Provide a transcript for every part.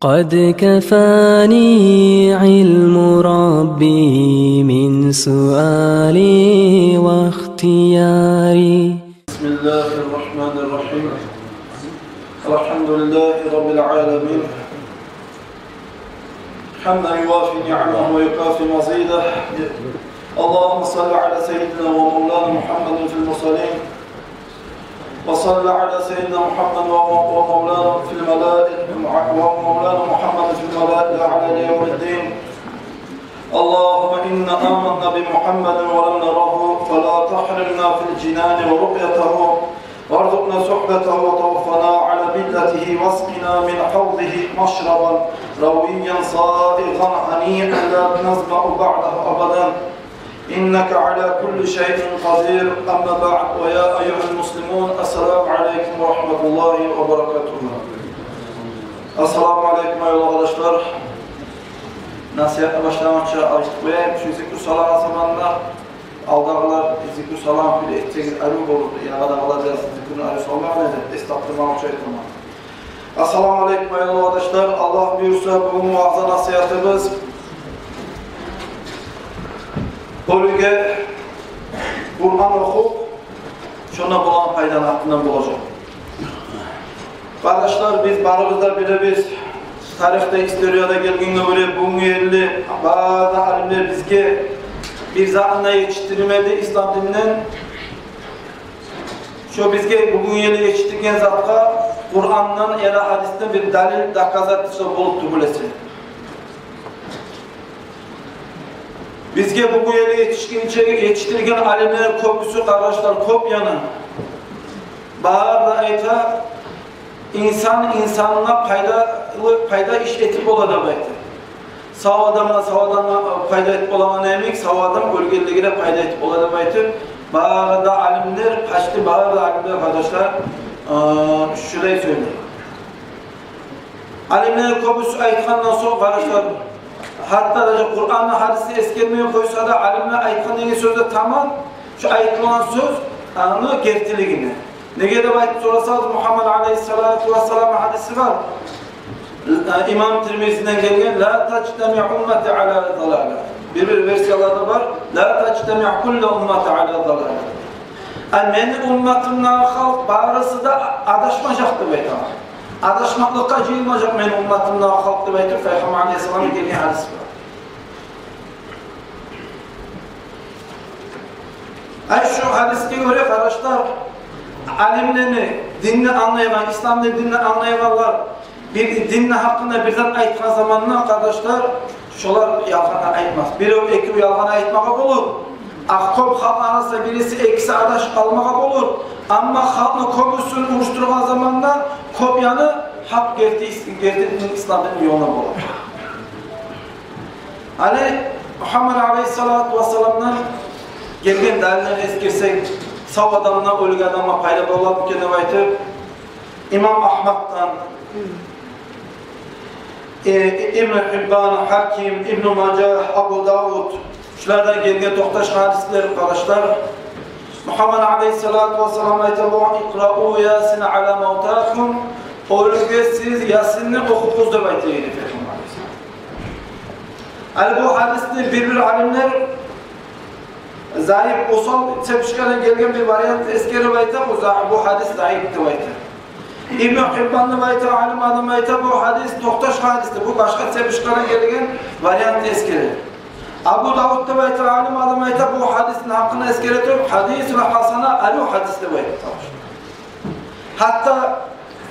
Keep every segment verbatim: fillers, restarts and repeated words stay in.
قد كفاني علم ربي من سؤالي واختياري. بسم الله الرحمن الرحيم. الحمد لله رب العالمين. حمدا يوافي نعمه ويكافئ مزيده. اللهم صل على سيدنا ومولانا محمد في المرسلين، وصل على سيدنا محمد ومولانا في الملائكة، ومولانا محمد في الملائكة على يوم الدين. اللهم إنا آمنا بمحمد ولم نره، فلا تحرمنا في الجنان ورؤيته، وارزقنا صحبته، وتوفنا على ملته، واسقنا من حوضه مشربا رويا سائغا هنيئا لا نظمأ بعده أبدا. إنك على كل شيء قدير. أما بعد، ويا أيها المسلمون، السلام عليكم ورحمة الله وبركاته. Ассаламу алейкум, аявлу къардашлар. Насигьатны башламакъ учун айтып къояйым. Шу зикру салагьны заманында алдагъылар зикру салагьны бир этсегиз, арив болур эди. Янагъыдагъылар да зикруну арив салмагъан эди. Эс тапдырмакъ учун айтаман. Ассаламу алейкум, аявлу къардашлар. Аллагь буюрса, бугюн ваъза-насигьатыбыз оьлюге Къуран охуп, шондан болагъан пайданы гьакъындан болажакъ. Къардашлар, биз барыбыз да билебиз, тарихде, историяда гелгенге гёре, бугюнге ерли бары да алимлер бизге бир затны да етишдирмеди ислам динден. Шо бизге бугюнге ерли етишдирген затгъа Къурандан яда гьадисден бир далил, доказательство болуп тюгюл эсе. Бизге бугюнге ерли етишгинче, етишдирген алимлер кёбюсю, къардашлар, кёп яны. Бары да айта, инсан инсангъа пайдалы, пайда иш этип бола деп айта. Сав адамгъа, сав адамгъа пайда этип болагъан йимик, сав адам оьлгенлеге де пайда этип бола деп айтып, бары да алимлер, почти бары да алимлер, къардашлар, э, шулай сёйлей. Алимлер кёбюсю айтгъандан сонг, къардашлар, гьатта даже Къуранны, гьадисни эсгермей къойса да, алимлер айтгъан деген сёз де таман, шу айтылагъан сёз, аны гертилигине. Неге деп айтып сорасагъыз, Мугьаммад алейгьиссалату вассаламны гьадиси бар. Имам Тирмизиден гелген: «Ла тажтамиъ уммати ала далала». Бир-бир версияларда бар: «Ла тажтамиъ кулла уммати ала далала». А мени умматымдагъы халкъ барысы да адашмажакъ деп айта. Адашмакълыкъгъа жыйылмажакъ мени умматымдагъы халкъ деп айтып, Пайхаммар алейгьиссаламдан гелген гьадис бар. Ай, шу гьадисге гёре, къардашлар, алимлени, динни англайгъан, ислам динни англайгъанлар, бир динни гьакъында бир зат айтгъан заманда, къардашлар, шолар ялгъан айтмас. Бирев, экев ялгъан айтмагъа болур. А кёп халкъ арасында бириси, экиси адашып къалмагъа болур. Амма халкъны кёбюсюн урушдургъан заманда кёп яны гьакъ, герти, герти дин, ислам динни ёлуна болур. Гьали Мугьаммад алейгьиссалату вассаламдан гелген далиллени эсгерсек, сав адамдан оьлген адамгъа пайда боламы экен деп айтып, имам Агьмаддан, э, Ибну Гьиббан, Гьаким, Ибну Мажа, Абу Давуд, шулардан гелген токъташгъан гьадислер, къардашлар. Мугьаммад алейгьиссалату вассалам айта болгъан: «Икърау Ясин ала мавтакум», оьлюге сиз Ясинни охугъуз деп айта эди Пайхаммар алейгьиссалам. Гьали бу гьадисни бир-бир алимлер заиф, осал цепочкадан гелген бир вариантны эсгерип айта, бу за-, бу гьадис заиф деп айта. Ибну Гьиббан деп айтагъан алим адам айта, бу гьадис токъташгъан гьадис деп, бу башгъа цепочкадан гелген вариантны эсгере. Абу Давуд деп айтагъан алим адам айта, бу гьадисни гьакъында эсгере туруп, «Гьадисун гьасанун», арив гьадис деп айта. Гьатта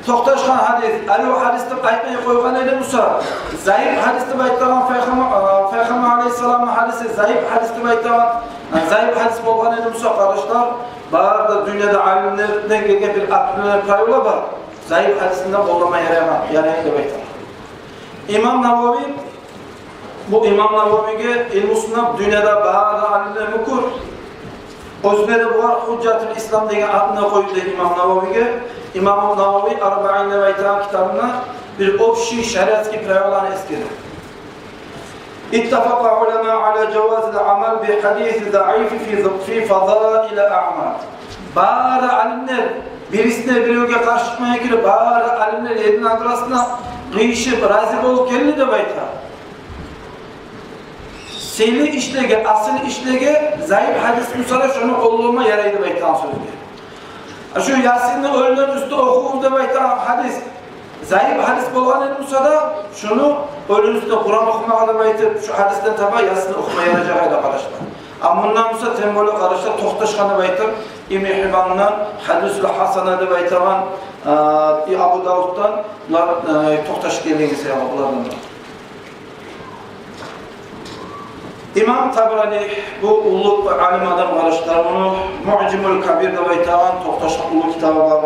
токъташгъан гьадис, арив гьадис деп айтмай къойгъан эди буса, заиф гьадис деп айтагъан Пайхаммар, э, Пайхаммар алейгьиссаламны гьадиси заиф гьадис деп айтагъан, э, заиф гьадис болгъан эди буса, къардашлар, бары да дюньяда алимлерден гелген бир определённый правила бар. Заиф гьадисни де къоллама ярай, ярай деп айта. Имам Навави, бу имам Нававиге илмусунда дюньяда бары да алимлер мюкюр. Оьзюне де бугъар Гьужжатул Ислам деген атны къойду имам Нававиге. Имам Навави «Арбаин» деп айтагъан китабында бир общий шариатский правиланы эсгере. «Иттафакъа уламау ала жавазил амал би гьадиси заифи фи, фи фазаилил аъмал». Бары алимлер, бирисине биревге къаршы чыкъмай гирип, бары алимлер единогласно къыйышып, рази болуп гелди деп айта. Сыйлы ишлеге, асил ишлеге, заиф гьадис буса да, шону къоллама ярай деп айтагъан сёзге. А шу Ясинни оьлюлени уьстюне охугъуз деп айтагъан гьадис заиф гьадис болгъан эди буса да, шуну оьлюню уьстюне Къуран охумагъа деп айтып, шу гьадисден таба Ясинни охума ярайжакъ эди, къардашлар. А мундан буса, тем более, къардашлар, токъташгъан деп айтып, Ибн Гьиббандан, гьадисул гьасана деп айтагъан, а, и Абу Давуддан, булар, э, токъташып гелген эсе, булардан да. Имам Табарани, бу уллу алим адам, къардашлар, муну Муъжамул Кабир деп айтагъан токъташгъан уллу китабы бар.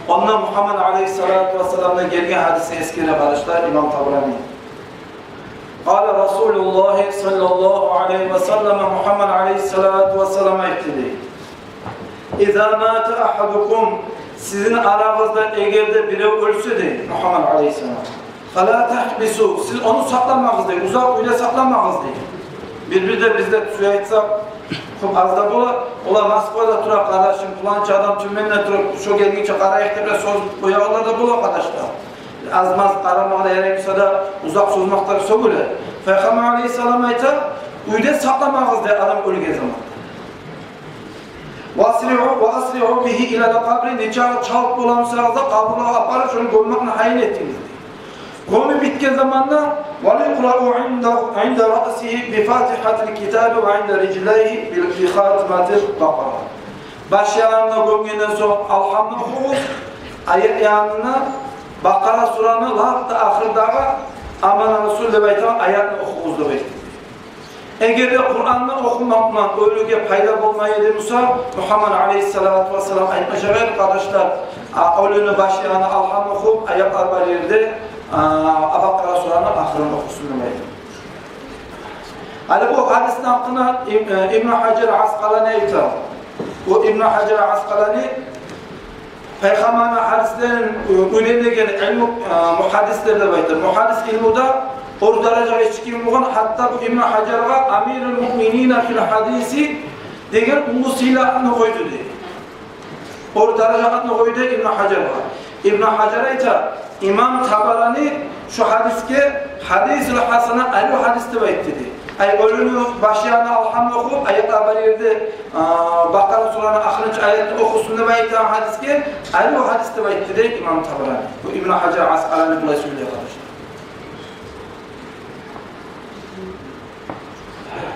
Онда Мугьаммад алейгьиссалату вассаламдан гелген гьадисни эсгере, къардашлар, имам Табарани. Къала Расулуллагьи саллаллагьу алейгьи ва саллам, Мугьаммад алейгьиссалату вассалам айтды дей: «Иза мата агьадукум», сизин арагъызда эгер де бирев оьлсе дей Мугьаммад алейгьиссалам, «фала тагьбису», сиз ону сакъламагъыз дей, узакъ уьйде сакъламагъыз дей. Бир-бирде бизде тюзюн айтсакъ, кёп аз да бола, олар Москвада тура, къардашым, пуланча адам Тюменде тура, шо гелгинче къарайыкъ деп созуп къоягъанлар да бола, къардашлар. Аз-маз къарамагъа да ярай буса да, узакъ созмакъ да сёгюле. Пайхаммар алейгьиссалам айта: «Уьйде сакъламагъыз дей адам оьлген заманда. Ва асриъу, ва асриъу бигьи илал къабри», нечакъы чалт бола бусагъыз да, къабурлагъа апарып, шону гёммекни гьайын этигиз дей. Гёмюп битген заманда, «вал икърау инда, инда раъсигьи би фатигьатил китаби ва инда риджлайгьи би, би хатиматил Бакъара». Баш янына гёмгенден сонг Алгьамны охугъуз, аяк янына Бакъара сураны лап да ахырдагъы «Амана Расул» деп айтагъан аятны охугъуз деп айтды. Эгер де Къуранны охумакъ булан оьлюге пайда болмай эди буса, Мугьаммад алейгьиссалату вассалам айтмажакъ эди, къардашлар, а, оьлюню баш янына Алгьам охуп, аякълар бар ерде, а, Бакъара сураны ахырын охусун деп айтды. Гьали бу гьадисни гьакъында Иб-, э, Ибн Гьажар Аскъалани айта. Бу Ибн Гьажар Аскъалани Пайхаммарны гьадислерин, э, уьйренеген илму, э, мугьаддислер деп айта. Мугьаддис илмуда оьр даражагъа етишген болгъан, гьатта бу Ибн Гьажаргъа «Амирул муъминина фил гьадиси» деген уллу сыйлы атны къойду дей. Оьр даража атны къойду Ибн Гьажаргъа. Ибн Гьажар айта, имам Табарани шу гьадисге гьадисул гьасана, арив гьадис деп айтды дей. Ай, оьлюню баш янына Алгьамны охуп, аякълар бар ерде, а, Бакъара сураны ахырынчы аятны охусун деп айтагъан гьадисге арив гьадис деп айтды дей имам Табарани. Бу Ибн Гьажар Аскъалани булай сёйлей, къардашлар.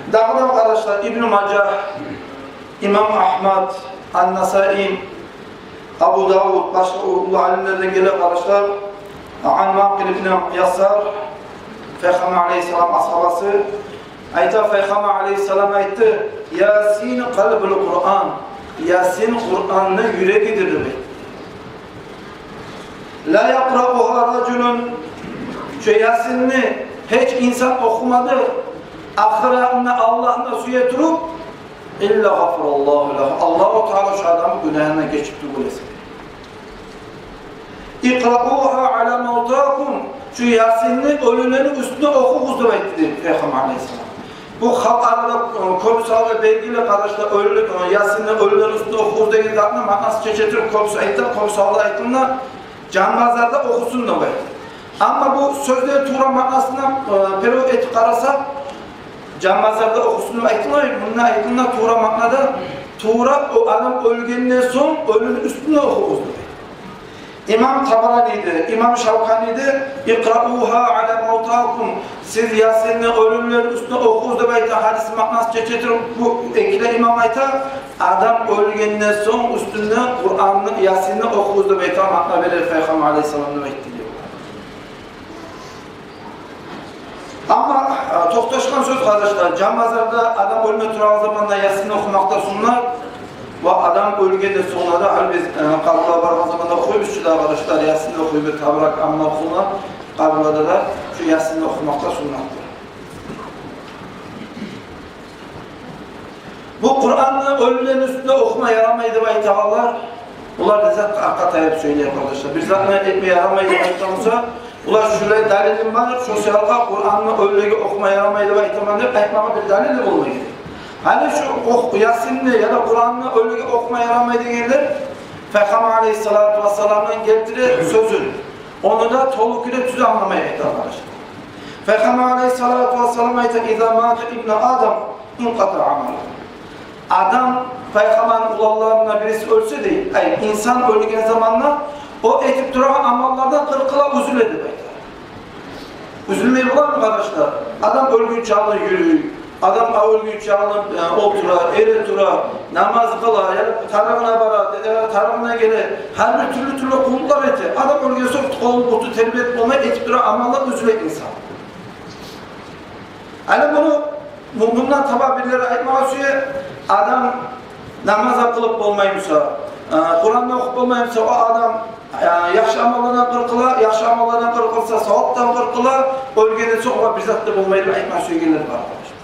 Дагъы да, къардашлар, Ибн Мажа, имам Агьмад, Ан-Насаи, Абу Давуд, башгъа уллу алимлерден геле, къардашлар, Ан Макъил ибн Ясар, Пайхаммар алейгьиссалам асгьабасы, айта, Пайхаммар алейгьиссалам айтды: «Ясин къалбул Къуран». Ясин Къуранны юрегидир деп айтды. «Ла якъраугьа ражулун», шу Ясинни гьеч инсан охумады, ахыратында Аллагьны сюе туруп, «илла гъафараллагьу лагьу», Аллагьу Таала шу адамны гюнагьындан гечип тюгюл эсе. «Икъраугьа ала мавтакум», шу Ясинни оьлюлени уьстюне охугъуз деп айтды дей Пайхаммар алейгьиссалам. Бу халкъ арада, э, кёп сагьабагъа белгили, къардашлар, оьлю, э, Ясинни оьлюлени уьстюне охугъуз деген затны маънасын чече туруп, кёп айта, кёп сагьабагъа айтылына, жан базарда охусун деп айта. Амма бу сёзлени тувра маънасына, э, перевод этип къарасакъ, жан базарда охусун деп айтылмай, мунда айтылына тувра маънада, тувра о адам оьлгенден сонг оьлюню уьстюне охугъуз деп. Имам Табарани де, имам Шавкани де: «Икъраугьа ала мавтакум», сиз Ясинни оьлюлени уьстюне охугъуз деп айта, гьадисни маънасын чече туруп, бу эки де имам айта, адам оьлгенден сонг уьстюне Къуранны, Ясинни охугъуз деп айта, маъна бере Пайхаммар алейгьиссалам деп айтды дей. Амма, э, токъташгъан сёз, къардашлар, жан базарда адам оьлме турагъан заманда Ясинни охумакъ да суннат, ва адам оьлгенден сонг да, гьали биз, э, къабурлагъа баргъан заманда охуйбуз чу да, къардашлар, Ясинни охуйбуз, Табарак, Амма охуйбуз, къабурларда да шу Ясинни охумакъ да суннатдыр. Бу Къуранны оьлюлени уьстюне охума ярамай деп айтагъанлар, олар не затгъа аркъа таяп сёйлей, къардашлар? Бир затны этме ярамай деп айтгъан буса, олар шулай далилим бар, шо саялы Къуранны оьлюлеге охума ярамай деп айтаман деп айтмагъа бир далил де болмай герек. Гьали шу ох-, Ясинни яда Къуранны оьлюлеге охума ярамай дегенлер, Пайхаммар алейгьиссалату вассаламдан гелтире сёзюн. Ону да толу кюйде тюз англамай айта, къардашлар. Пайхаммар алайгьиссалату вассалам айта: «Иза мата ибну Адам инкъатаъа амалугьу». Адам, пайхаммарны уланларындан бириси оьлсе, дей, ай, инсан оьлген заманда о этип турагъан амаллардан къыркъы да уьзюле деп айта. Уьзюлмей боламы, къардашлар? Адам оьлгюнче алда юрюй, адам оьлгюнче алда, э, олтура, эретура, намаз къыла, я тарыгъына бара, я тарыгъына геле, гьар бир тюрлю-тюрлю къуллукълар эте. Адам оьлген сонг къолу-буту тербетип болмай, этип турагъан амаллар уьзюле инсан. Гьали муну, мундан таба бирлери айтмагъа сюе: адам намаз да къылып болмай буса, э, Къуран да охуп болмай буса, о адам, э, яхшы амаллардан къыркъыла, яхшы амаллардан къыркъылса, савапдан къыркъыла, оьлгенден сонг огъар бир зат да болмай деп айтмагъа сюегенлер бар, къардашлар.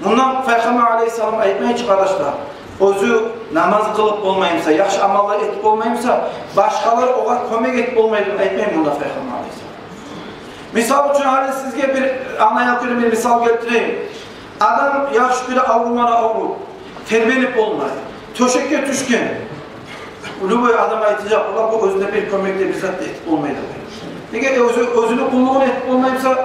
Мундан Пайхаммар алайгьиссалам айтмай чы, къардашлар, оьзю намаз къылып болмай буса, яхшы амаллар этип болмай буса, башгъалар огъар кёмек этип болмай деп айтмай мунда Пайхаммар алайгьиссалам. Мисал учун, гьали сизге бир англаяр кюйде бир мисал гелтирейим. Адам яхшы кюйде аврувлар авруп, тербенип болмай, тёшекге тюшген. Любой адам айтажакъ: «Валлагь, бу оьзюне бир кёмек де, бир зат да этип болмай», — деп. Неге? Э, оьзю, оьзюню къуллугъун этип болмай буса,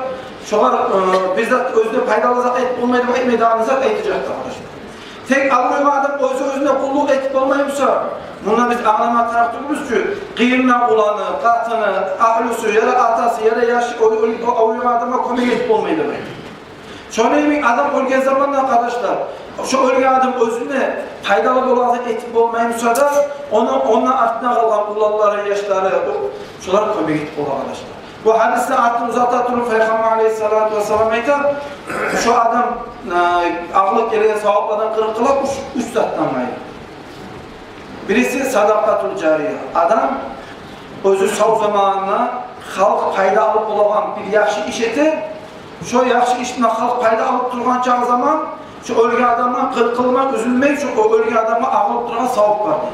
шогъар, э, бир зат, оьзюне пайдалы зат этип болмай деп айтмай, дагъы не зат айтажакъ, къардашлар? Тек авруйгъан адам оьзю оьзюне къуллукъ этип болмай буса, мунда биз англама тарыкъ тюгюлбюз чю, къырыйында уланы, къатыны, агьлюсю, яда атасы, яда яшы, о, о, о авруйгъан адамгъа кёмек этип болмай деп айта. Шону йимик адам оьлген заманда, къардашлар, шо оьлген адам оьзюне пайдалы болгъан зат этип болмай буса да, ону, ондан артына къалгъан уланлары, яшлары, о, шолар кёмек этип бола, къардашлар. Бу гьадисни артын узата туруп, Пайхаммар алайгьиссалату вассалам айта: шо адам, э, агъылып гелген саваплардан къыркъыла уьч, уьч затдан къайры. Бириси садакъатул жария. Адам оьзю сав заманында халкъ пайда алып болагъан бир яхшы иш эте. Шо яхшы ишинден халкъ пайда алып тургъан чакъы заман, шо оьлген адамдан къыркъылмай, уьзюлмей, шо о-, оьлген адамгъа агъылып тургъан савап бар, дей.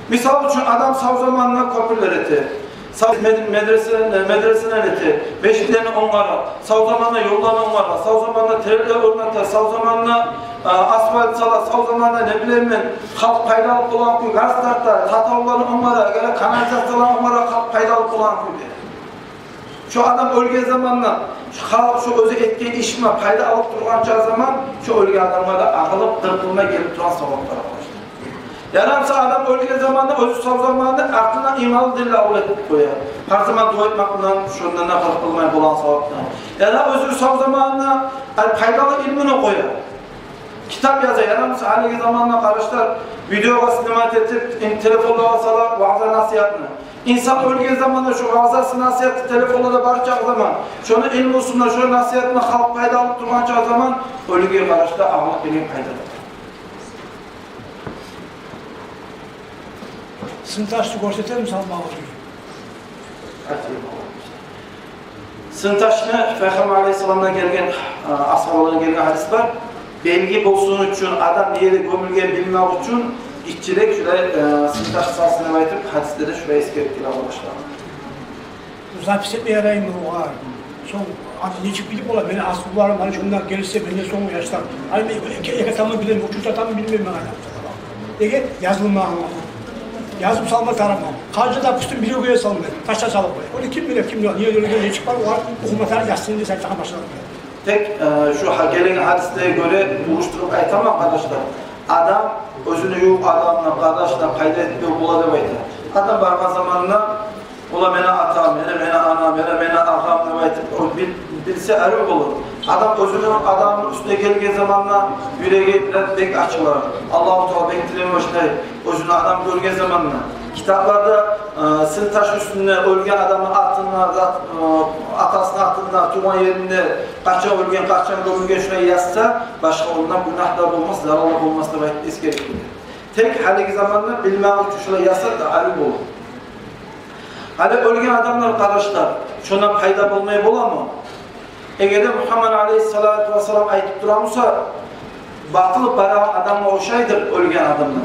Мисал учун, адам сав заманында кёпюрлер эте, сав мед-, медресе, медресени эте, межитлени онгара, сав заманында ёлланы онгара, сав заманында терек орната, сав заманында, а, асфальт сала, сав заманында, не билейим мен, халкъ пайда алып болагъан кюй газ тарта, татавланы онгара, эгер канализацияланы онгара, халкъ пайда алып болагъан кюйде. Шо адам оьлген заманда, шо халкъ шо оьзю этген ишинден пайда алып тургъан чакъы заман, шо оьлген адамгъа да агъылып, къыркъылмай гелип тургъан саваплар, къардашлар. Ярамаса, адам оьлген заманда, оьзю сав заманында артындан иманлы динле къабул этип къоя. Гьар заман дуа этмек булан, шондан да къыркъылмай болагъан савапдан. Яда оьзю сав заманында, ай, пайдалы илмуну къоя. Китап яза, ярамаса, гьалиги заманда, къардашлар, видеогъа снимать этип, ин-, телефонлагъа сала ваъза-насигьатны. Инсан оьлген заманда шо ваъзасы, насигьаты телефонларда бар чакъы заман, шону илмусундан, шо насигьатындан халкъ пайда алып тургъан чакъы заман, оьлюге, къардашлар, агъылып гелген пайда. Сынташны гёрсетемисиз, салмагъа? Сынташны Пайхаммар алайгьиссаламдан гелген, э, асгьабалардан гелген гьадис бар. Белги болсун учун, адам не ерде гёмюлген билмек учун, гиччирек шулай, э, сынташ салсын деп айтып, гьадисде де шулай эсгерип геле, къардашлар. Бу запись этме яраймы огъар? Сонг, ат нечик билип бола? Мени асгьабаларым, гьали шундан гелсе, менден сонг яшлар. Гьали мен эки, эки атамны билемен, уьч атамны билмеймен мен, гьали. Неге? Язылмагъан. Язып салма тарыкъман. Къанча да пустун биревге салмай, ташда салып къоя. Ону ким биле, ким биле, не оьлген, нечик бар, огъар охума тарыкъ, язсын деп айтагъан башлагъан. Тек, э, шу гьа-, гелеген гьадислеге гёре уруштуруп айтаман, къардашлар. Адам оьзюню ювукъ адамына, къардашына пайда этмеге бола деп айта. Адам баргъан заманында, ола мени атам, мени, мени анам, мени, мени агъам деп айтып, о бил-, билсе, арив болур. Адам оьзюню адамны уьстюне гелген заманда юреги бираз бек ачыла. Аллагьу Таала бек тилеме башлай оьзюню адам гёрген заманда. Китапларда, э, сынташ уьстюнде оьлген адамны атында, зат, э, атасыны атында, тувгъан еринде, къачан оьлген, къачан гёмюлген, шулай язса, башгъа ондан гюнагь да болмас, зарал да болмас деп айтып эсгерип геле. Тек гьалиги заманда билмек учун шулай язса да, арив болур. Гьали оьлген адамлар, къардашлар, шондан пайда болмай боламы? Эгер де Мугьаммад алайгьиссалату вассалам айтып тура буса, батылып барагъан адамгъа ошайдыр оьлген адамлар.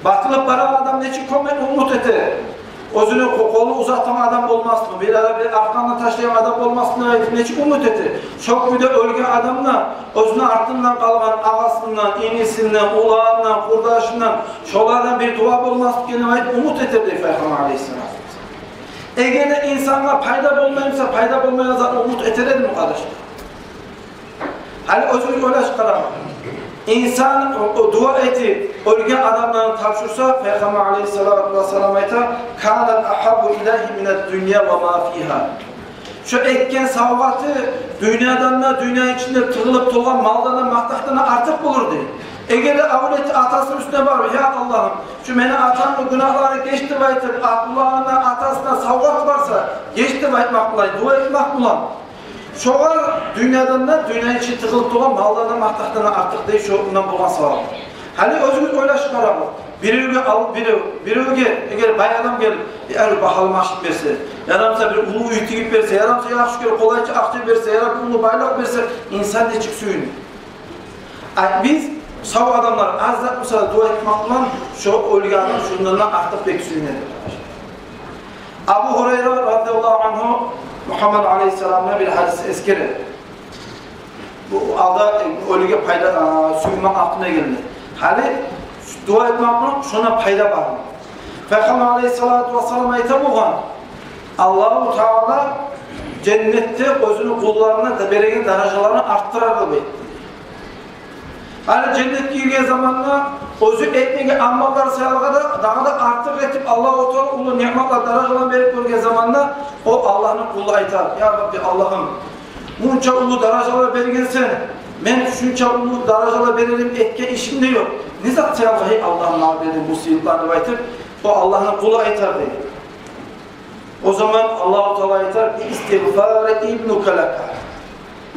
Батылып барагъан адам нечик кёмек умут эте? Оьзюню къо-, къолун узатагъан адам болмасмы? Бир ара бир аркъандан ташлайгъан адам болмасмы деп айтып, нечик умут эте? Шо кюйде оьлген адам да оьзюню артындан къалгъан агъасындан, инисинден, уланындан, къурдашындан, шолардан бир дуа болмасмы экен деп айтып умут этер дей Пайхаммар алайгьиссалам. Эгер де инсангъа пайда болмай буса, пайда болмайгъан затны умут этер эдими, къардашлар? Гьали оьзюгюз ойлашып къарагъыз. Инсан о, о дуа этип, оьлген адамланы тапшурса, Пайхаммар алайгьиссалату вассалам айта: «Канат агьаббу илайгьи минад-дунья ва ма фигьа». Шо этген савгъаты дюньядан да, дюнья ичинде тыгъылып толгъан малдан да, матагьдан да артыкъ болур дей. Эгер де авлети атасыны уьстюне барып: «Я Аллагьым, шу мени атамны гюнагьларын геч», – деп айтып, атасына, атасына савгъат барса, геч деп айтмакъ булан, дуа этмек булан, шогъар дюньядан да, дюнья ичи тыгъылып толгъан малдан да, матагьдан да артыкъ дей шондан болгъан савгъат. Гьали оьзюгюз ойлашып къарагъыз. Биревге ал-, бирев, биревге эгер бай адам гелип, бир багьалы машин берсе, яда буса бир уллу уьй тигип берсе, яда буса яхшы гёрюп къолайча акъча берсе, яда бир уллу байлыкъ берсе, инсан нечик сююне? Ай, биз, сав адамлар, аз зат буса да дуа этмек булан, шо оьлген адам шондан да артыкъ бек сююне. Абу Гьурайра радияллагьу ангьу Мугьаммад алайгьиссаламдан бир гьадис эсгере. Бу алда, э, оьлюге пайда, а, сююнмек гьакъында гелди. Гьали дуа этмек булан шондан пайда бар. Пайхаммар алайгьиссалату вассалам айта болгъан: «Аллагьу Таала женнетде оьзюню къулларына да береген даражаларын артдырар», – деп айтды. Гьали женнетге гирген заманда оьзю этмеген амаллар саялы да дагъы да артыкъ этип, Аллагьу Таала уллу ниъматлар, даражалар берип гёрген заманда, о Аллагьны къулу айтар: «Я Рабби, Аллагьым, мунча уллу даражалар бергенсен, мен шунча уллу даражалар берерим этген ишим де ёкъ. Не зат саялы, гьей Аллагьым, магъа бердинг бу сыйлыкъланы?» – деп айтып, о Аллагьны къулу айтар дей. О заман Аллагьу Таала айтар: «Би истигъфари ибника лака».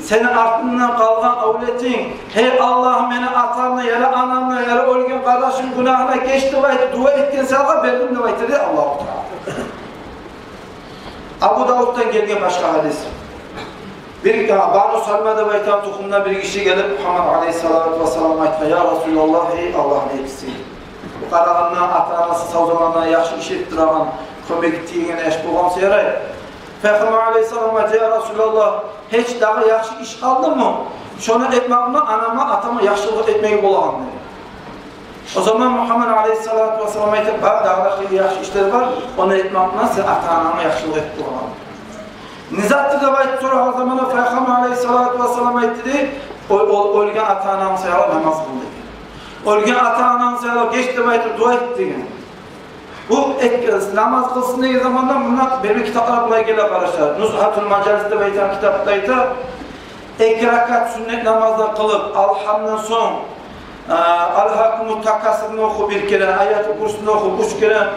Сени артынгдан къалгъан авлетинг: «Гьей Аллагьым, мени атамны, яда анамны, яда оьлген къардашымны гюнагьын геч», – деп айтып дуа этген саялы бердим деп айтар дей Аллагьу Таала. Абу Давуддан гелген башгъа гьадис. Бир, я, Бану Салма деп айтагъан тухумдан бир гиши гелип, Мугьаммад алайгьиссалату вассаламгъа айтгъан: «Я Расулаллагь, гьей Аллагьны элчиси, бу къарагъанда ата-анасы сав заманда яхшы иш этип турагъан, кёмек этеген яш болгъан буса ярай». Пайхаммар алайгьиссалам айтды: «Я Расулаллагь, гьеч дагъы яхшы иш къалдымы, шону этмек булан анама, атама яхшылыкъ этмеге болагъан?» – деди. О заман Мугьаммад алайгьиссалату вассалам айтды: «Бар, дагъы да хыйлы яхшы ишлер бар, ону этмек булан сен ата-ананга яхшылыкъ этип болагъан». «Не затдыр?» – деп айтып сорагъан заманда Пайхаммар алайгьиссалату вассалам айтды дей: «О, о, оьлген ата-ананг саялы намаз къыл», – деген. «Оьлген ата-ананг саялы геч деп айтып дуа эт», – деген. Бу эк-, намаз къылсын деген заманда мунда бир-бир китаплар булай геле, къардашлар. «Нузгьатул мажалис» деп айтагъан китапда айта: эки ракаат сюннет намаздан къылып, Алгьамдан сонг, а, «Алгьакумут такасурну» охуп бир керен, Аятул Курсини охуп уьч керен,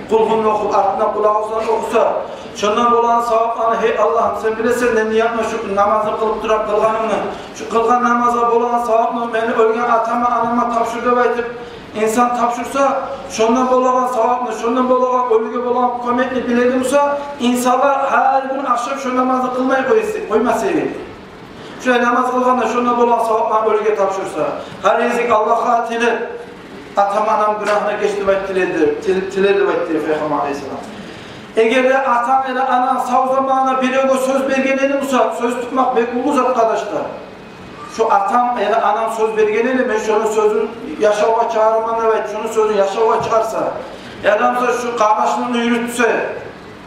Къулгьуну охуп, артына Къулагъузланы охуса, шондан болагъан савапланы, гьей Аллагьым, сен билесен, мен ниятны шу намазны къылып тура къылгъанымны, шу къылгъан намазгъа болагъан савапны мени оьлген атама, анама тапшур деп айтып, инсан тапшурса, шондан болагъан савапны, шондан болагъан, оьлюге болагъан кёмекни билеген буса, инсанлар гьар гюн ахшам шо намазны къылмай къойса, къоймас эди. Шолай намаз къылгъанда шондан болагъан савапланы оьлюге тапшурса, гьар гезик Аллагьгъа тилеп, атам-анам гюнагьын геч деп айтып тилер, тил-, тилер деп айтды Пайхаммар алайгьиссалам. Эгер де атанг яда ананг сав заманда биревге сёз берген эди буса, сёз тутмакъ бек уллу зат, къардашлар. Шо атам яда анам сёз берген эди, мен шону сёзюн яшавгъа чыгъарырман деп айтып, шону сёзюн яшавгъа чыгъарса, яда буса шу къардашны юрютсе,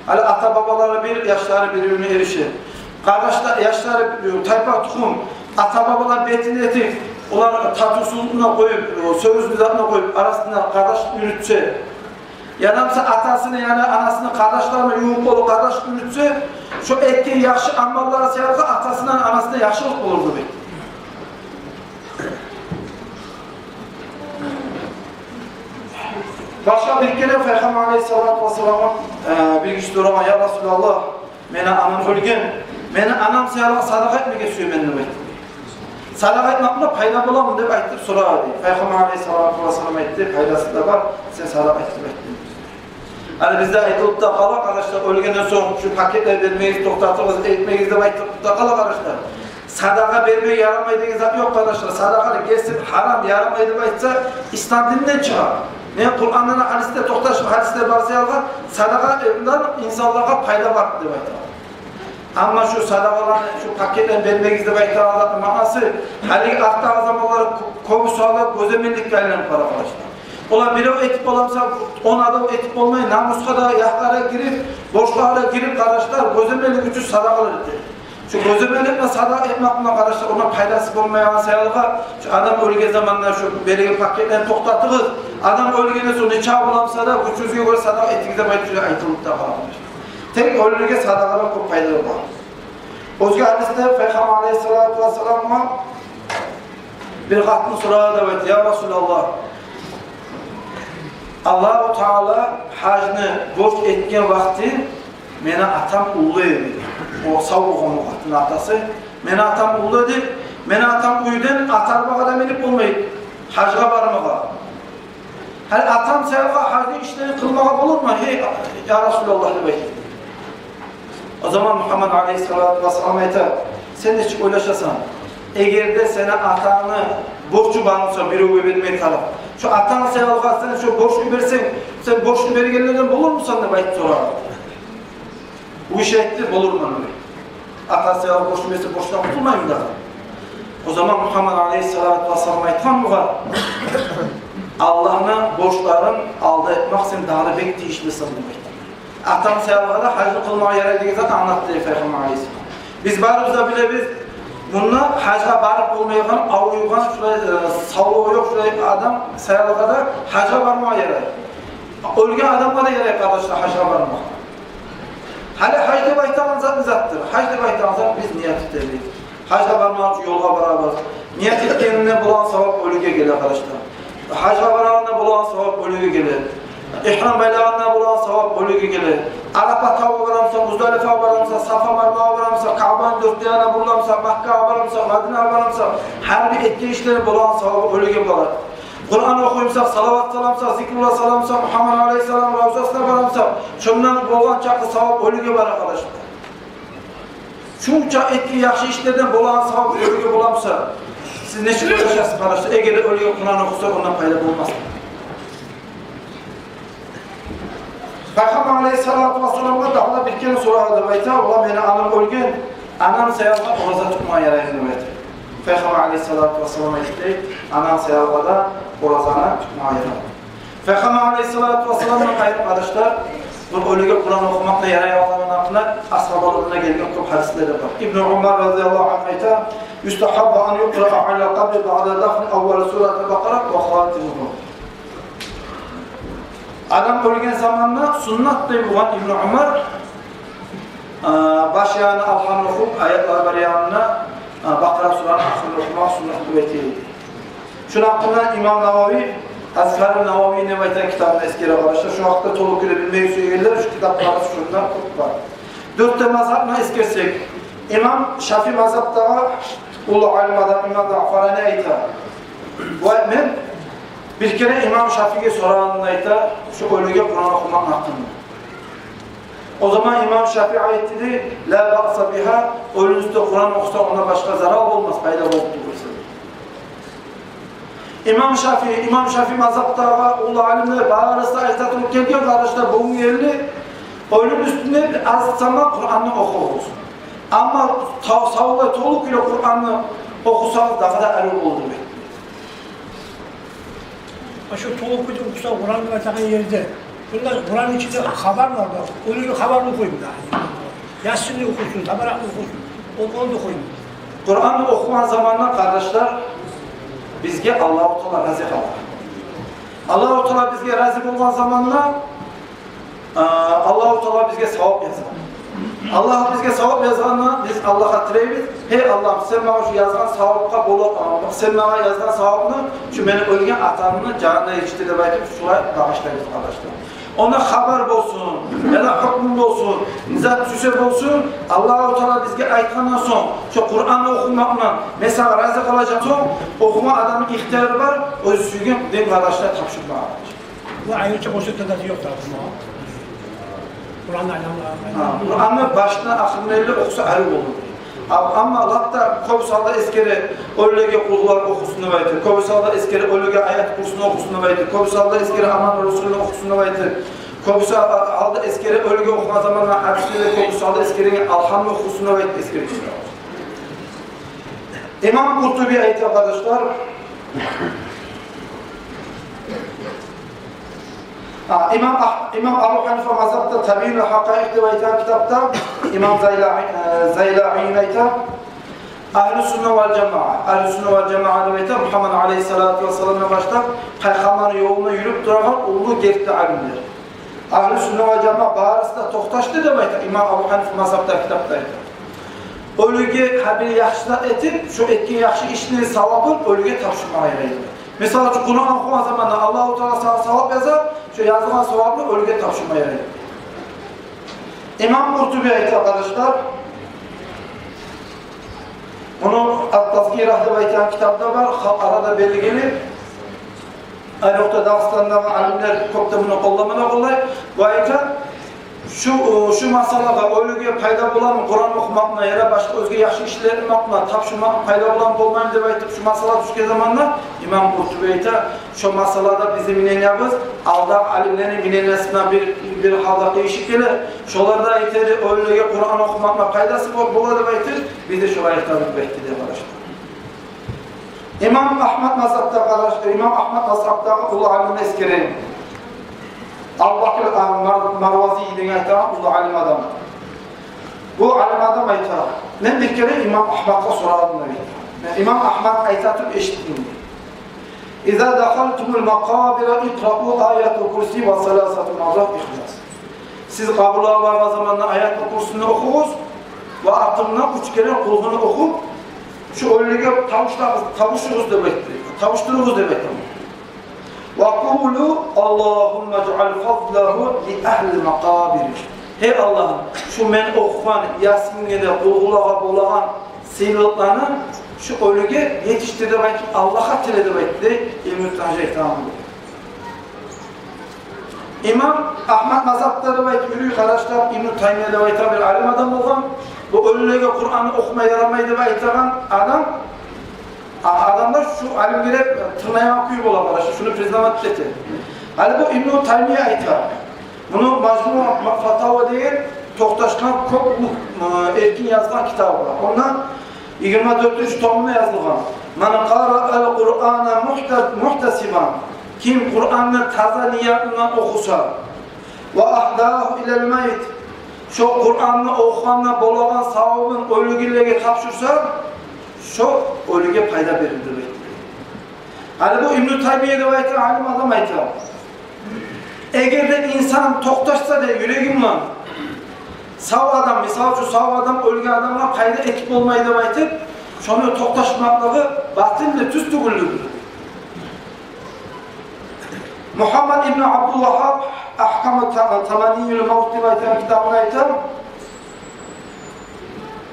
гьали ата-бабалары бир, яшлары бир-бирине эрише. Къардашлар, яшлары, тайпа-тухум, ата-бабалар бетин этип, олар татывсузлукъну къоюп, сёзюн, затны къоюп, арасында къардаш юрютсе, яда буса атасыны, яда анасыны къардашларына ювукъ болуп къардаш юрютсе, шо этген яхшы амаллары саялы атасына, анасына яхшылыкъ болур деп. Башгъа бир керен Пайхаммар алайгьиссалату вассаламгъа, э, бир гиши сорагъан: «Я Расулаллагь, мени анам оьлген, мени анам саялы садагъа этмеге сюемен», – деп айтды. «Садагъа этмек булан пайда боламы?» – деп айтып сорады. Пайхаммар алайгьиссалату вассалам айтды: «Пайдасы да бар, сен садагъа эт», – деп айтды. Гьали бизде айтылып да къала, къардашлар, оьлгенден сонг шу пакетлер бермегиз, токътатыгъыз, этмегиз деп айтылып да къала, къардашлар. Садагъа бермеге ярамай деген зат ёкъ, къардашлар. Садагъа да гесип гьарам, ярамай деп айтса, ислам дининден чыгъа. Не Къуранда, гьадисде, токъташып гьадислер бар саялы, садагъадан инсанлагъа пайда бар деп айта. Амма шу садагъаланы, шу пакетлени бермегиз деп айтагъан затны маънасы, гьалиги артдагъы заманлар кё-, кёбюсю гьалда гёземелликге айланып бара, къардашлар. Олар бирев этип боламса, он адам этип болмай, намусгъа да, якъларгъа гирип, борчларгъа гирип, къардашлар, гёземелик учун садагъалар эте. Шу гёземеликни садагъа этмек булан, къардашлар, ондан пайдасы болмайгъан саялгъа, шу адам оьлген заманда шу береген пакетлени токътатыгъыз. Адам оьлгенден сонг нечакъы боламса да, гючюгюзге гёре садагъа этигиз деп айтып айтылып да къала, къардашлар. Тек оьлюлеге садагъадан кёп пайда бар. Оьзге гьадисде Пайхаммар алайгьиссалату вассаламгъа бир къатын сорай деп айта: «Я Расулаллагь, Аллагьу Таала гьажны борч этген вакъти мени атам уллу эди». О сав болгъан о къатынны атасы. «Мени атам уллу эди. Мени атам уьйден ат арбагъа да минип болмай гьажгъа бармагъа. Гьали атам саялгъа гьажны ишлерин къылмагъа болурму, гьей, я Расулаллагь?» – деп айта. О заман Мугьаммад алайгьиссалату вассалам айта: «Сен нечик ойлашасан? Эгер де сени атангны борчу бар буса биревге бермей тарыкъ, шу атанг саялгъа сен шу борчну берсенг, сен борчну бергенлерден болурмусан?» – деп айтып сорагъан. О гиши айтды: «Болурман, – дей. – Ата саялгъа борчну берсе, борчдан къутулмаймы дагъы?» О заман Мугьаммад алайгьиссалату вассалам айтгъан бугъар: «Аллагьны борчларын алда этмек сен дагъы да бек тийишлисен», – деп айтгъан. Атанг саялгъа да гьажны къылмагъа ярай деген затны англатды Пайхаммар алайгьиссалам. Биз барыбыз да билебиз, мунда гьажгъа барып болмайгъан, авруйгъан, шулай, э, савлугъу ёкъ шулай адам саялгъа да гьажгъа бармагъа ярай. Оьлген адамгъа да ярай, къардашлар, гьажгъа бармагъа. Гьали гьаж деп айтагъан зат не затдыр? Гьаж деп айтагъан зат биз ният этебиз. Гьажгъа бармакъ учун ёлгъа барабыз. Ният этгенинде болагъан савап оьлюге геле, къардашлар. Гьажгъа барагъанда болагъан савап оьлюге геле. Игьрам байлагъанда болагъан савап оьлюге геле. Арапа тавгъа барамса, Муздалифагъа барамса, Сафа Марвагъа барамса, Каъбаны дёрт де янына буруламса, Маккагъа барамса, Мадинагъа барамса, гьар бир этген ишлери болагъан савап оьлюге бола. Къуран охуймуса, салават саламса, зикруллагь саламса, Мугьаммад алайгьиссалам равзасына барамса, шондан болгъан чакъы савап оьлюге бара, къардашлар. Шунча этген яхшы ишлерден болагъан савап оьлюге боламса, сиз нечик ойлашасыз, къардашлар? Эгер де оьлюге Къуран охуса, ондан пайда болмас. Пайхаммар алайгьиссалату вассаламгъа дагъы да бир керен сорады деп айта: «Валлагь, мени анам оьлген, анам саялгъа ораза тутмагъа яраймы?» – деп айта. Пайхаммар алайгьиссалату вассалам айтды: «Ананг саялгъа да оразаны тутмагъа ярай». Пайхаммар алайгьиссалату вассаламдан къайтып, къардашлар, бу оьлюге Къуран охумакъ да ярайгъанлыгъыны гьакъында асгьабалардан гелген кёп гьадислер де бар. Ибну Умар разияллагьу ангьу айта: «Юстагьаббу ан юкъраа алал къабри баъда дафни аввала суратал Бакъара ва хатимагьа». Адам оьлген заманда суннат дей болгъан Ибну Умар, а, баш янына Алгьамны охуп, аятлар бар янына, а, Бакъара сураны ахырын охумакъ суннат деп айта эди. Шуну гьакъында имам Нававий, Азкару Нававий деп айтагъан китабында эсгере, къардашлар. Шуну гьакъында толу кюйде билмеге сюегенлер шу китапланы шунда кёп бар. Дёрт де мазгьабны эсгерсек, имам Шафи мазгьабдагъы уллу алим адам имам Заъфарани айта: «Вай, мен бир керен имам Шафиге сорагъанымда, – айта, – шу оьлюге Къуран охумакъны гьакъында». О заман имам Шафи айтды дей: «Ла баъса бигьа, оьлюню уьстюне Къуран охуса, онда башгъа зарал болмас, пайда болуп тура». Имам Шафи, имам Шафи мазгьабдагъы уллу алимлер барысы да айта туруп гелген, къардашлар, бугюн гелди, оьлюню уьстюне бир аз сама Къуранны охугъуз. Амма та-, савлай толу кюйде Къуранны охусагъыз, дагъы да арив болур деп. Шу толу кюйде охуса Къуран деп айтагъан ерде, шунда Къуранны ичинде хабар бар да, оьлюню хабарын охуйму да? Ясинни охусун, Табаракны охусун, ол, ону да охуйму? Къуранны охугъан заманда, къардашлар, бизге Аллагьу Таала рази къала. Аллагьу Таала бизге рази болгъан заманда, а, Аллагьу Таала бизге савап яза. Аллагь бизге савап язгъанда, биз Аллагьгъа тилейбиз: «Гьей Аллагьым, сен магъа шу язгъан савапгъа бола, а, сен магъа язгъан савапны шу мени оьлген атамны жанына етишдир», – деп айтып, шулай багъышлайбыз, къардашлар. Онда хабар болсун, яда гьукму болсун, не зат тюше болсун, Аллагьу Таала бизге айтгъандан сонг, шу Къуранны охумакъ булан мен сагъа рази къалажакъман сонг, охума адамны ихтияры бар, оьзю сюйген дин къардашына тапшурмагъа. Бу айрыча къошуп да ёкъ да охума. Къуранны айланма. Гьа, Къуранны башындан ахырына ерли охуса, арив болур. А-, амма лап да кёбюсю гьалда эсгере оьлюлеге къулгьулар охусун деп айтып, кёбюсю гьалда эсгере оьлюлеге Аят Курсуну охусун деп айтып, кёбюсю гьалда эсгере Аман Расулну охусун деп айтып, кёбюсю гьалда эсгере оьлюлеге охугъан заманда гьадислерде кёбюсю гьалда эсгереген Алгьамны охусун деп айтып эсгере. Имам Къуртуби айта, къардашлар, А, имам Ах-, имам Абу Ханифа мазгьабда «Табйинул Хакъаикъ» деп айтагъан китапда имам Зайла-, э, Зайлагьи айта: агьлу сунна вал жамаа, агьлу сунна вал жамаа деп айта Мухаммад алейгьиссалату вассаламдан башлап пайхаммарны ёлунда юрюп турагъан уллу герти алимлер. Агьлу сунна вал жамаа барысы да токъташды деп айта имам Абу Ханифа мазгьабда китапда айта. Оьлюге гьар бир яхшы зат этип, шо этген яхшы ишни савабын оьлюге тапшурмагъа ярайды. Мисал учун, Къуран охугъан заманда Аллагьу Таала сагъа савап яза, шо язылгъан савапны оьлюге тапшурма ярайды. Имам Къуртуби айта, къардашлар, муну «Ат-Тазкира» деп айтагъан китабда бар, халкъ арада белгили. Айрокъда Дагъыстандагъы алимлер кёп де муну къолламагъа къоллай. Бу айта, шу, шу масъалагъа, оьлюге пайда боламы Къуран охумакъ булан яда башгъа оьзге яхшы ишлер этмек булан, тапшурмакъ пайда боламы, болмаймы деп айтып, шу масъала тюшген заманда имам Къуртуби айта, шо масъалада бизин мнениябыз алдагъы алимлени мнениясына бир, бир гьалда къыйышып геле. Шолар да айта эди, оьлюге Къуран охумакъ булан пайдасы бол-, бола деп айтып, биз де шолай айтабыз деп айтды деп, къардашлар. Имам Агьмад мазгьабда, къардашлар, имам Агьмад мазгьабдагъы уллу алимни эсгерейим. Абу Бакр, а, Мар-, Марвази деген айтагъан уллу алим адам. Бу алим адам айта: мен бир керен имам Агьмадгъа сорадым деп айта. Мен имам Агьмад айта туруп эшитдим. Иза дахалтумул макъабира икъраъу аятул курси ва саласату маррат ихлас. Сиз къабурлагъа баргъан заманда аятул курсини охугъуз ва артындан уьч керен къулгьуну охуп, шу оьлюге тавушлагъыз, тавушугъуз деп айтды. Тавушдуругъуз деп айтды. Ва къулу Аллагьумма жаъал фазлагьу ли агьлил макъабир. Гьей Аллагьым, шу мен охугъан Ясинге де, къулгьулагъа болагъан сыйлылыкъланы шу оьлюге етишдир деп айтып, Аллагьгъа тиле деп айтды дей Ибну Тажи айтагъан. Имам Агьмад мазгьабда деп айтып юрюй, къардашлар, Ибну Таймия деп айтагъан бир алим адам болгъан. Бу оьлюлеге Къуранны охума ярамай деп айтагъан адам, а, адамлар шу алимге де тынглайгъан кюй бола, къардашлар, шуну признавать эте. Гьали бу Ибну Таймия айта. Муну «Мажму Фатава» деген токъташгъан кёп, э, эркин язгъан китабы бар. Онда йигирма дёртюнчю томунда язылгъан: «Ман къараал Къурана мухта-, мухтасибан». Ким Къуранны таза ният булан охуса, «ва агьдагьу илал майит», шо Къуранны охугъанда болагъан савабын оьлюлеге тапшурса, шо оьлюге пайда берир деп айтды. Гьали бу Ибну Таймия деп айтагъан алим адам айта: эгер де инсан токъташса да юреги булан, сав адам, мисал учун, сав адам оьлген адамгъа пайда этип болмай деп айтып, шону токъташмакълыгъы батылдыр, тюз тюгюлдюр. Мухаммад ибну Абдул Вагьгьаб «Агькаму та-, таманнил мавт» деп айтагъан китабында айта: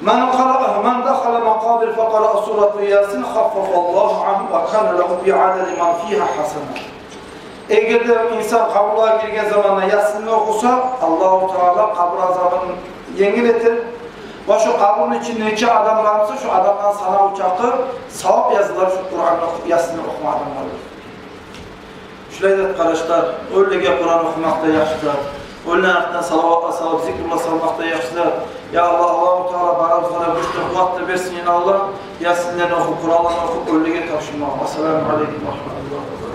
«Ман къараа, ман дахала макъабир факъараа сурату Ясин хаффафаллагьу ангьу ва кана лагьу би адади ман фигьа хасана». Эгер де инсан къабурлагъа гирген заманда Ясинни охуса, Аллагьу Таала къабур азабын енгил этер. Ва шо къабурну ичинде нече адам бар буса, шо адамланы санаву чакъы савап язылар шо Къуранны оху-, Ясинни охугъан адамлагъа. Шулай деп, къардашлар, оьлюлеге Къуран охумакъ да яхшы зат, оьлюлени артындан салаватла салып, зикруллагь салмакъ да яхшы зат. Я Аллагь, Аллагьу Таала барыбызгъа да гюч де, къуват да берсин, я Аллагь. Ясинлени охуп, Къуранланы охуп, оьлюлеге тапшурмагъа. Ассаламу алейкум ва рагьматуллагьи ва баракатугь.